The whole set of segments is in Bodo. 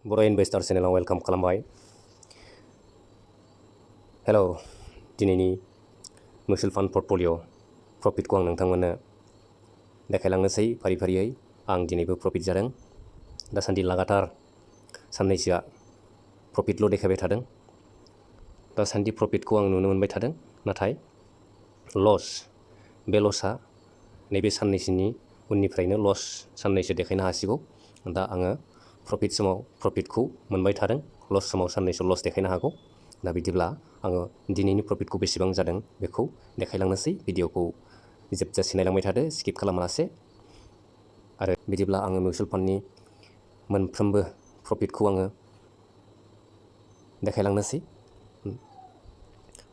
Bodo Investor channel welcome खालामबाय। हेलौ, दिनैनि मिउचुअल फान्ड पर्टफलिय' प्रफिटखौ आं नोंथांमोननो देखायलांनोसै फारि-फारियै। आं दिनैबो प्रफिट जादों। दासान्दि लागातार साननैसोआ प्रफिटल' देखायबाय थादों। दासान्दि प्रफिटखौ आं नुनो मोनबाय थादों, नाथाय बे लसआ नैबे साननैसोनि उननिफ्रायनो लस साननैसो देखायनो हासिगौ। दा आङो प्रफिट समाव प्रफिटखौ मोनबाय थादों, लस समाव साननैसो लस देखायनो हागौ। दा बिदिब्ला आङो दिनैनि प्रफिटखौ बेसेबां जादों बेखौ देखायलांनोसै। भिडिअखौ जोबजासे नायलांबाय थादो, स्किप खालामालासे। आरो बिदिब्ला आङो मिउचुअल फान्डनि मोनफ्रोमबो प्रफिटखौ आङो देखायलांनोसै।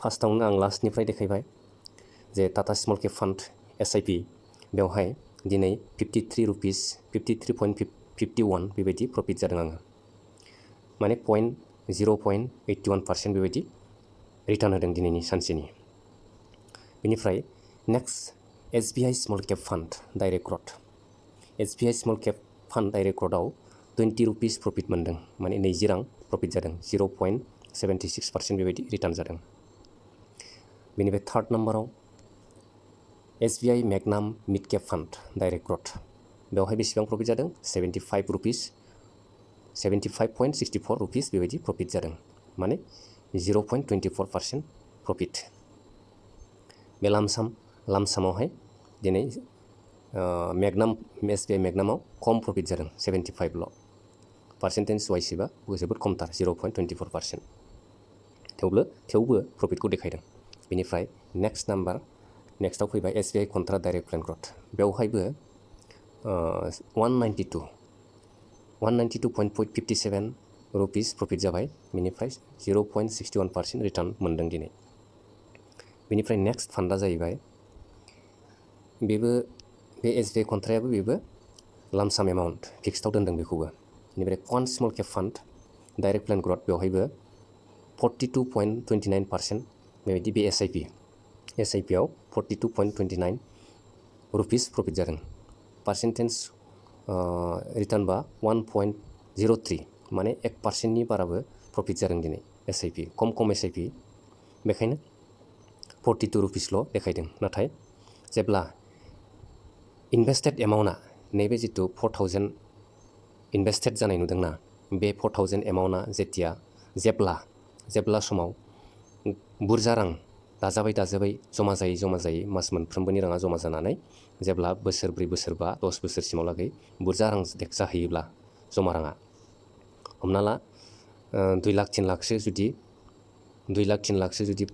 फार्स्टआवनो आं लास्टनिफ्राय देखायबाय जे Tata small cap fund SIP बेवहाय दिनै 53 रुपिस 53.51 बेबायदि प्रफिट जादों आङो। माने 0.81% बेबायदि रिटार्न होदों दिनैनि सानसेनि। बेनिफ्राय next SBI small cap fund direct growth. SBI small cap fund direct ग्रथआव 20 रुपिस प्रफिट मोनदों, माने 20 रां प्रफिट जादों। 0.76% बेबायदि रिटार्न जादों। बेनिफ्राय थार्ड नाम्बाराव SBI मेगनाम मिड केप फान्ड डाइरेक्ट ग्रथ। बेवहाय बेसेबां प्रफिट जादों? 75.64 रुपिस बेबायदि प्रफिट जादों, माने 0.24% प्रफिट। बे लामसामावहाय दिनै SBI मेगनामाव खम प्रफिट जादों, 75ल'। पार्सेन्टेज वाइसबा जोबोद खमथार, 0.24%। थेवबो प्रफिटखौ देखायदों। बेनिफ्राय नेक्स्टआव फैबाय SBI contra direct plan growth. बेवहायबो 192.57 रुपिस प्रफिट जाबाय। बेनिफ्राय 0.61% रिटार्न मोनदों दिनै। बेनिफ्राय नेक्स्ट फान्डआ जाहैबाय बे SBI कन्ट्रायाबो लामसाम एमाउन्ट फिक्सडआव दोनदों बेखौबो। बेनिफ्राय Quant small cap fund direct plan growth, बेवहायबो 42.29% बेबायदि बे SIPआव 42.29 रुपिस प्रफिट जादों। पार्सेन्टेज रिटार्नबा 1.03, माने 1%नि बाराबो प्रफिट जादों दिनै SIP। खम SIP, बेखायनो 42 रुपिसल' देखायदों। नाथाय जेब्ला इनभेस्टेड एमाउन्टआ नैबे जिथु 4000 इनभेस्टेड जानाय नुदोंना, बे 4000 एमाउन्टआ जेब्ला समाव बुरजा रां दाजाबै जमा जायै मास मोनफ्रोमबोनि राङा जमा जानानै जेब्ला बोसोरब्रै, बोसोरबा, 10 बोसोरसिमावलागै बुरजा रां जाहैयोब्ला जमा राङा, हमना ला 2 लाख 3 लाखसो जुदि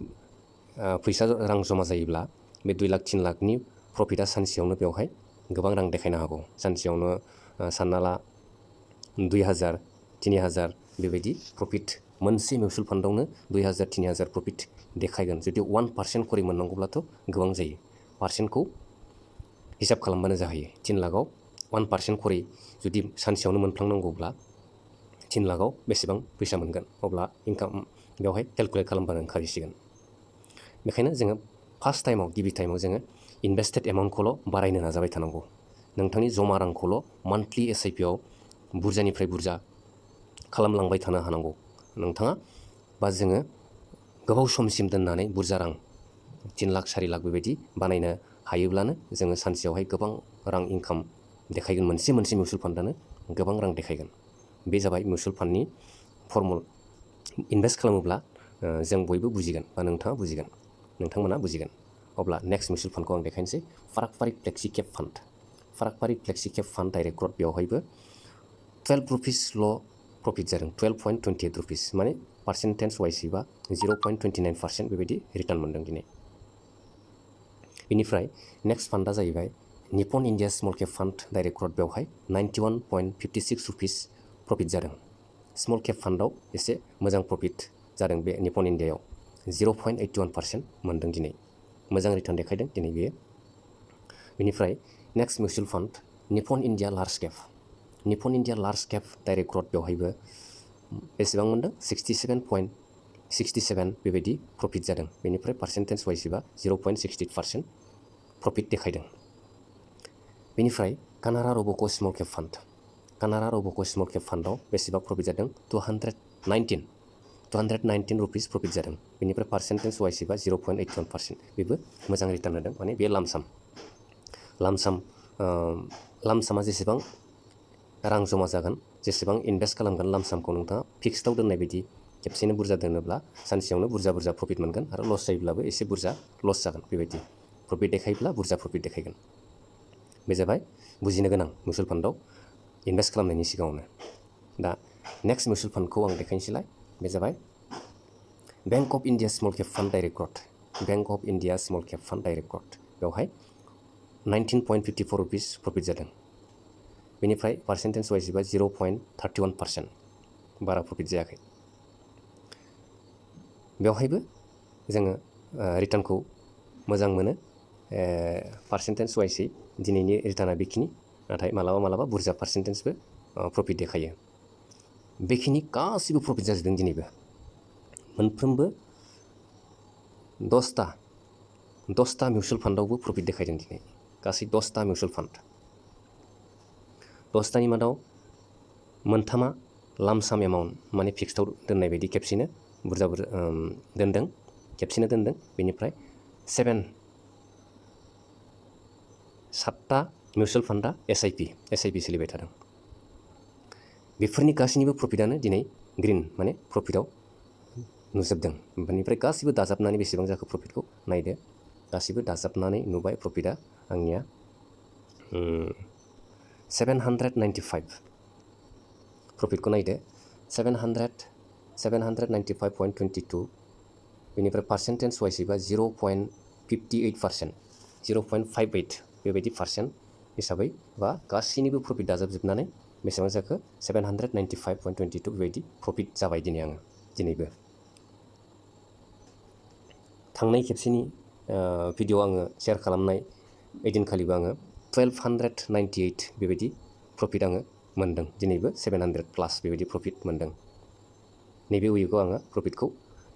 फैसा रां जमा जायोब्ला, बे 2 लाख 3 लाखनि प्रफिटआ सानसेयावनो बेवहाय गोबां रां देखायनो हागौ। सानसेयावनो सानना ला 2000, 3000 बेबायदि प्रफिट, मोनसे मिउचुअल फान्डआवनो 2000, 3000 प्रफिट देखायगोन। जुदि 1% खरि मोननांगौब्लाथ' गोबां जायो। पार्सेन्टखौ हिसाब खालामबानो जाहैयो। 3 लाखआव 1% खरि जुदि सानसेयावनो मोनफ्लांनांगौब्ला 3 लाखआव बेसेबां फैसा मोनगोन? अब्ला इनकाम बेवहाय केलकुलेट खालामबानो ओंखारहैसिगोन। बेखायनो जोङो गिबि टाइमाव जोङो इनभेस्टेड एमाउन्टखौल' बारायनो नाजाबाय थानांगौ। नोंथांनि जमा रांखौल' मान्थलि SIPआव बुरजानिफ्राय बुरजा खालामलांबाय थानो हानांगौ नोंथाङा, बा जोङो गोबाव समसिम दोननानै बुरजा रां 3 लाख 4 लाख बेबायदि बानायनो हायोब्लानो जोङो सानसेयावहाय गोबां रां इनकाम देखायगोन। मोनसे मिउचुअल फान्डआनो गोबां रां देखायगोन। बे जाबाय मिउचुअल फान्डनि फर्मुला। इनभेस्ट खालामोब्ला जों बयबो बुजिगोन, बा नोंथांमोना बुजिगोन। अब्ला नेक्स्ट मिउचुअल फान्डखौ आं देखायनोसै। फाराग flexi cap fund direct growth. बेवहायबो 12 रुपिसल' प्रफिट जादों। 12.28 रुपिस, माने पार्सेन्टेज वाइसबा 0.29% बेबायदि रिटार्न मोनदों दिनै। बेनिफ्राय नेक्स्ट फान्डआ जाहैबाय Nippon India small cap fund direct growth. बेवहाय 91.56 रुपिस प्रफिट जादों। स्मल केप फान्डआव एसे मोजां प्रफिट जादों बे निप्पन इन्डियायाव। 0.81% मोनदों दिनै। मोजां रिटार्न देखायदों दिनै बेयो। बेनिफ्राय next mutual fund Nippon India large cap direct growth. बेवहायबो बेसेबां मोनदों? 67.67 बेबायदि प्रफिट जादों। बेनिफ्राय पार्सेन्टेज वाइसबा 0.68% प्रफिट देखायदों। बेनिफ्राय Canara Robeco' small cap fund Canara Robeco' small cap फान्डआव बेसेबां प्रफिट जादों 219 रुपिस प्रफिट जादों। बेनिफ्राय पार्सेन्टेज वाइसबा 0.81%। बेबो मोजां रिटार्न होदों, माने बे लामसामा जेसेबां रां जमा जागोन, जेसेबां इनभेस्ट खालामगोन लामसामखौ नोंथाङा फिक्सडआव दोननाय बायदि खेबसेनो बुरजा दोनोब्ला सानसेयावनो बुरजा प्रफिट मोनगोन आरो लस जायोब्लाबो एसे बुरजा लस जागोन। बेबायदि प्रफिट देखायोब्ला बुरजा प्रफिट देखायगोन। बे जाबाय बुजिनो गोनां मिउचुवेल फान्डआव इनभेस्ट खालामनायनि सिगाङावनो। दा नेक्स्ट मिउचुवेल फान्डखौ आं देखायनोसैलाय। बे जाबाय bank of India small cap fund direct growth. Bank of India small cap fund direct growth बेवहाय 19.54 रुपिस प्रफिट जादों। बेनिफ्राय पार्सेन्टेज वाइसबा 0.31%। बारा प्रफिट जायाखै। बेवहायबो जोङो रिटार्नखौ मोजां मोनो। पार्सेन्टेज वाइसै दिनैनि रिटार्ना बेखिनि, नाथाय मालाबा बुरजा पार्सेन्टेजबो प्रफिट देखायो। बेखिनि गासैबो प्रफिट जाजोबदों दिनैबो। मोनफ्रोमबो 10टा मिउचुवेल फान्डआवबो प्रफिट देखायदों दिनै। गासै 10टा मिउचुवेल फान्ड। 10टानि मादाव मोनथामा लामसाम एमाउन्ट, माने फिक्सडआव दोननाय बायदि खेबसेनो बुरजा दोनदों, खेबसेनो दोनदों। बेनिफ्राय 7टा मिउचुवेल फान्डआ SIP सोलिबाय थादों। बेफोरनि गासैनिबो प्रफिटआनो दिनै ग्रिन, माने प्रफिटआव नुजोबदों। बेनिफ्राय गासैबो दाजाबनानै बेसेबां जाखो प्रफिटखौ नायदो। गासैबो दाजाबनानै नुबाय प्रफिटआ आंनिया 795 प्रफिटखौ नायदो। 795.22। बेनिफ्राय पार्सेन्टेज वाइसबा 0.58%, 0.58 बेबायदि पार्सेन्ट हिसाबै बा गासैनिबो प्रफिट दाजाबजोबनानै बेसेबां जाखो 795.22 बेबायदि प्रफिट जाबाय दिनैबो। थांनाय खेबसेनि भिडिअ आङो शेयार खालामनाय ओइदिनखालिबो आङो 1298 बेबायदि प्रफिट आङो मोन्दों। दिनैबो 700+ बेबायदि प्रफिट मोन्दों। नैबे उइकआव आङो प्रफिटखौ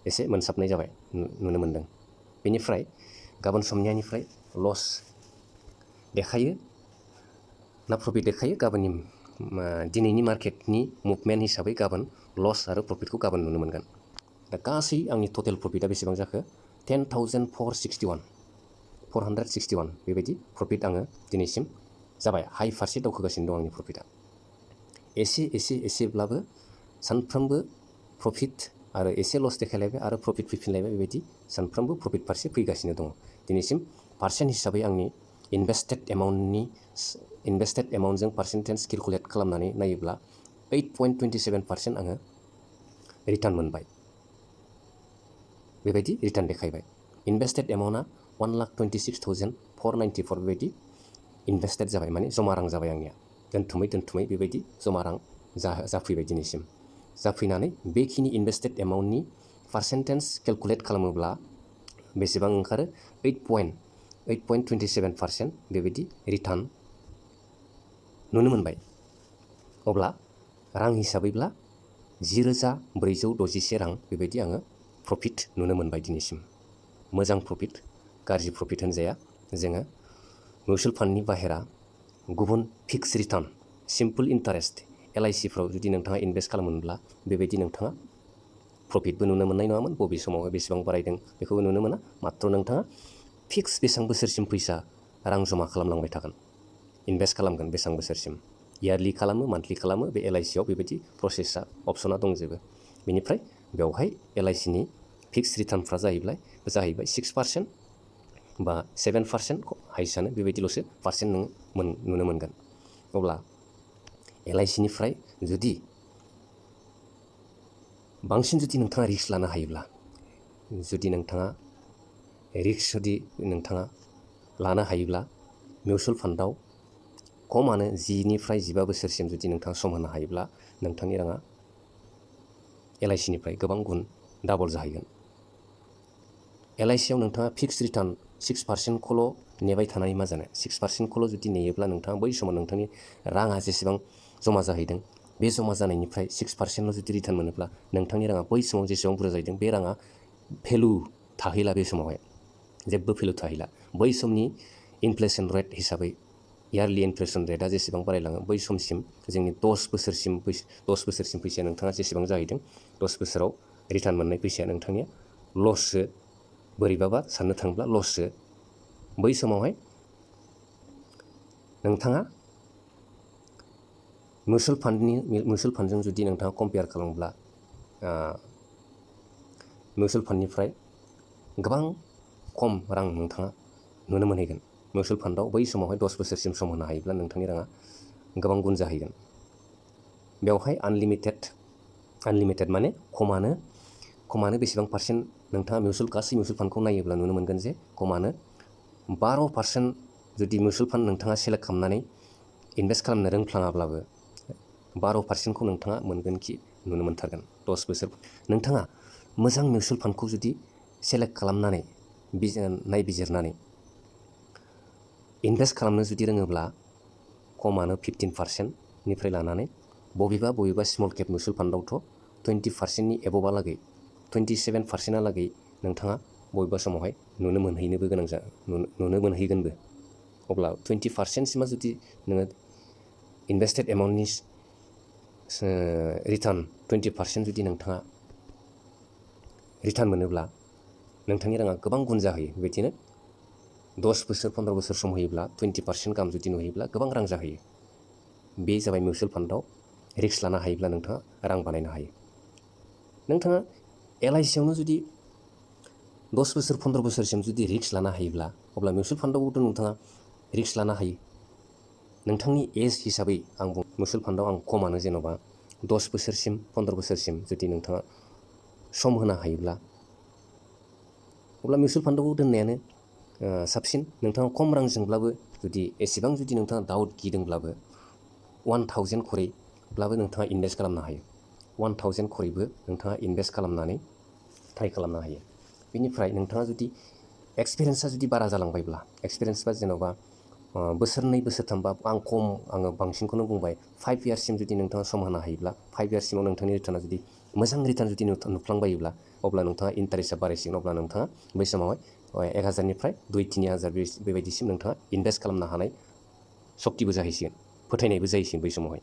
एसे मोनसाबनाय जाबाय, नुनो मोन्दों। बेनिफ्राय गाबोन समनियानिफ्राय लस देखायो ना प्रफिट देखायो? गाबोननि दिनैनि मार्केटनि मुभमेन्ट हिसाबै गाबोन लस आरो प्रफिटखौ गाबोन नुनो मोनगोन। दा गासै आंनि टटेल प्रफिटआ बेसेबां जाखो 10,461 बेबायदि प्रफिट आङो दिनैसिम जाबाय। हाइ फारसे दावखोगासिनो दं आंनि प्रफिटआ। एसेब्लाबो सानफ्रोमबो प्रफिट आरो एसे लस देखायलायबाय आरो प्रफिट फैफिनलायबाय, बेबायदि सानफ्रोमबो प्रफिट फारसे फैगासिनो दङ। दिनैसिम पार्सेन्ट हिसाबै आंनि इनभेस्टेड एमाउन्टजों पार्सेन्टेज केलकुलेट खालामनानै नायोब्ला 8.27% आङो रिटार्न मोनबाय। बेबायदि रिटार्न देखायबाय। इनभेस्टेड एमाउन्टआ 1,26,494 बेबायदि इनभेस्टेड जाबाय, माने जमा रां जाबाय आंनिया। दोनथुमै बेबायदि जमा रां जाफैबाय दिनैसिम। जाफैनानै बेखिनि इनभेस्टेड एमाउन्टनि पार्सेन्टेज केलकुलेट खालामोब्ला बेसेबां ओंखारो 8.27% बेबायदि रिटार्न नुनो मोनबाय। अब्ला रां हिसाबैब्ला 10,461 रां बेबायदि आङो प्रफिट नुनो मोनबाय दिनैसिम। मोजां प्रफिट, गाज्रि प्रफिट होनजाया। जोङो मिउचुवेल फान्डनि बाहेरा गुबुन फिक्स रिटार्न, सिम्पोल इन्टारेस्ट LICफ्राव जुदि नोंथाङा इनभेस्ट खालामोब्ला बेबायदि नोंथाङा प्रफिटबो नुनो मोननाय नङामोन। बबे समावहाय बेसेबां बारायदों बेखौबो नुनो मोना। मात्र नोंथाङा फिक्स बेसेबां बोसोरसिम फैसा रां जमा खालामलांबाय थागोन, इनभेस्ट खालामगोन बेसेबां बोसोरसिम। इयारलि खालामो, मान्थलि खालामो, बे LICआव बेबायदि प्रसेसा, अपसना दंजोबो। बेनिफ्राय बेवहाय LICनि फिक्स रिटार्नफ्रा जाहैबाय 6% बा 7%, हाइसानो बेबायदिल'सो पार्सेन्ट नों नुनो मोनगोन। अब्ला LICनिफ्राय जुदि बांसिन नोंथाङा रिस्क लानो हायोब्ला, जुदि नोंथाङा लानो हायोब्ला मिउचुवेल फान्डआव खमानो 10निफ्राय 15 बोसोरसिम जुदि नोंथाङा सम होनो हायोब्ला नोंथांनि राङा LICनिफ्राय गोबां गुन डाबल जाहैगोन। LICआव नोंथाङा फिक्स रिटार्न 6%खौल' नेबाय थानानै मा जानो? 6%खौल' जुदि नेयोब्ला नोंथाङा बै समाव नोंथांनि राङा जेसेबां जमा जाहैदों, बे जमा जानायनिफ्राय 6%ल' जुदि रिटार्न मोनोब्ला नोंथांनि राङा बै समाव जेसेबां बुरजा जाहैदों बे राङा भेलु थाहैला। बे समावहाय जेबो भेलु थाहैला। बै समनि इनफ्लेसन रेट हिसाबै इयारलि इनफ्लेसन रेटआ जेसेबां बारायलाङो बै समसिम जोंनि 10 बोसोरसिम फैसाया नोंथाङा जेसेबां जाहैदों 10 बोसोराव रिटार्न मोननाय फैसाया नोंथांनिया लससो, बोरैबाबा साननो थाङोब्ला लससो। बै समावहाय नोंथाङा मिउचुवेल फान्डजों जुदि नोंथाङा कम्पेयार खालामोब्ला मिउचुवेल फान्डनिफ्राय गोबां खम रां नोंथाङा नुनो मोनहैगोन। मिउचुवेल फान्डआव बै समावहाय 10 बोसोरसिम सम होनो हायोब्ला नोंथांनि राङा गोबां गुन जाहैगोन। बेवहाय आनलिमिटेड माने खमानो बेसेबां पार्सेन्ट नोंथाङा गासै मिउचुवेल फान्डखौ नायोब्ला नुनो मोनगोन जे खमानो 12% जुदि मिउचुवेल फान्ड नोंथाङा सेलेक्ट खालामनानै इनभेस्ट खालामनो रोंफ्लाङाब्लाबो 12%खौ नोंथाङा मोनगोनखि नुनो मोनथारगोन 10 बोसोर। नोंथाङा मोजां मिउचुवेल फान्डखौ जुदि सेलेक्ट खालामनानै नायबिजिरनानै इनभेस्ट खालामनो जुदि रोङोब्ला खमानो 15%निफ्राय लानानै बबेबा स्मल केप मिउचुवेल फान्डआवथ' 20%नि एबभआलागै 27%हालागै नोंथाङा बबेबा समावहाय नुनो मोनहैगोनबो। अब्ला 20%सिमा जुदि नोङो इनभेस्टेड एमाउन्टनि रिटार्न 20% जुदि नोंथाङा रिटार्न मोनोब्ला नोंथांनि राङा गोबां गुन जाहैयो। बेबायदिनो 10 बोसोर 15 बोसोर सम होयोब्ला 20% गाहाम जुदि नुयोब्ला गोबां रां जाहैयो। बे जाबाय मिउचुवेल फान्डआव रिस्क लानो हायोब्ला नोंथाङा रां बानायनो हायो। नोंथाङा LICआवनो जुदि 10 बोसोर 15 बोसोरसिम जुदि रिस्क लानो हायोब्ला अब्ला मिउचुवेल फान्डआवबोथ' नोंथाङा रिस्क लानो हायो। नोंथांनि एज हिसाबै मिउचुवेल फान्डआव आं खमानो जेन'बा 10 बोसोरसिम 15 बोसोरसिम जुदि नोंथाङा सम होनो हायोब्ला अब्ला मिउचुवेल फान्डआव दोननायानो साबसिन। नोंथाङा खम रांजोंब्लाबो जुदि नोंथाङा दाउट गिदोंब्लाबो 1000 खरैब्लाबो नोंथाङा इनभेस्ट खालामनो हायो। 1000 खरैबो नोंथाङा इनभेस्ट खालामनानै ट्राइ खालामनो हायो। बेनिफ्राय नोंथाङा जुदि एक्सपिरियेन्सआ जुदि बारा जालांबायब्ला एक्सपिरियेन्सबा जेन'बा बोसोरनै बोसोरथामबा आङो बांसिनखौनो बुंबाय 5 इयार्ससिम जुदि नोंथाङा सम होनो हायोब्ला 5 इयार्ससिमाव नोंथांनि रिटार्ना जुदि मोजां रिटार्न जुदि नुफ्लांबायोब्ला अब्ला नोंथाङा इन्टारेस्टआ बारायसिगोन। अब्ला नोंथाङा बै समावहाय 1000निफ्राय 2-3000 बेबायदिसिम नोंथाङा इनभेस्ट खालामनो हानाय सक्तिबो जाहैसिगोन, फोथायनायबो जाहैसिगोन बै समावहाय।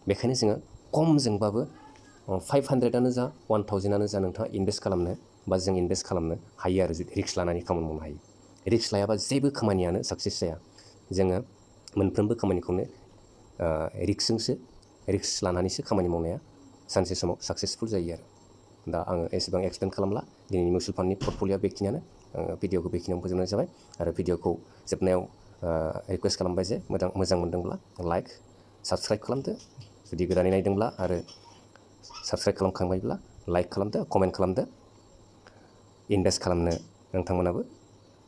बेखायनो जोङो खमजोंबाबो 500आनो जा 1000आनो जा नोंथाङा इनभेस्ट खालामनो बा जों इनभेस्ट खालामनो हायो आरो जुदि रिस्क लानानै खामानि मावनो हायो। रिस्क लायाबा जेबो खामानियानो साक्सेस जाया। जोङो मोनफ्रोमबो खामानिखौनो रिस्क लानानैसो खामानि मावनाया सानसे समाव साक्सेसफुल जायो आरो। दा आङो एसेबां एक्सप्लेन खालामला। दिनैनि मिउचुवेल फान्डनि पर्टफलिय'आ बेखिनियानो। भिडिअखौ बेखिनियावनो फोजोबनाय जाबाय आरो भिडिअखौ जोबनायाव रिकुवेस्ट खालामबाय जे मोजां मोनदोंब्ला लाइक साबस्क्राइब खालामदो। जुदि गोदानै नायदोंब्ला आरो साबस्क्राइब खालामखांबायब्ला लाइक खालामदो, कमेन्ट खालामदो। इनभेस्ट खालामनो नोंथांमोनाबो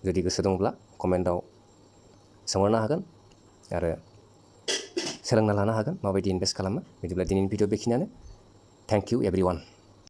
जुदि गोसो दंब्ला कमेन्टआव सोंहरनो हागोन आरो सोलोंना लानो हागोन माबायदि इनभेस्ट खालामो। बिदिब्ला दिनैनि भिडिअ बेखिनियानो। Thank you everyone.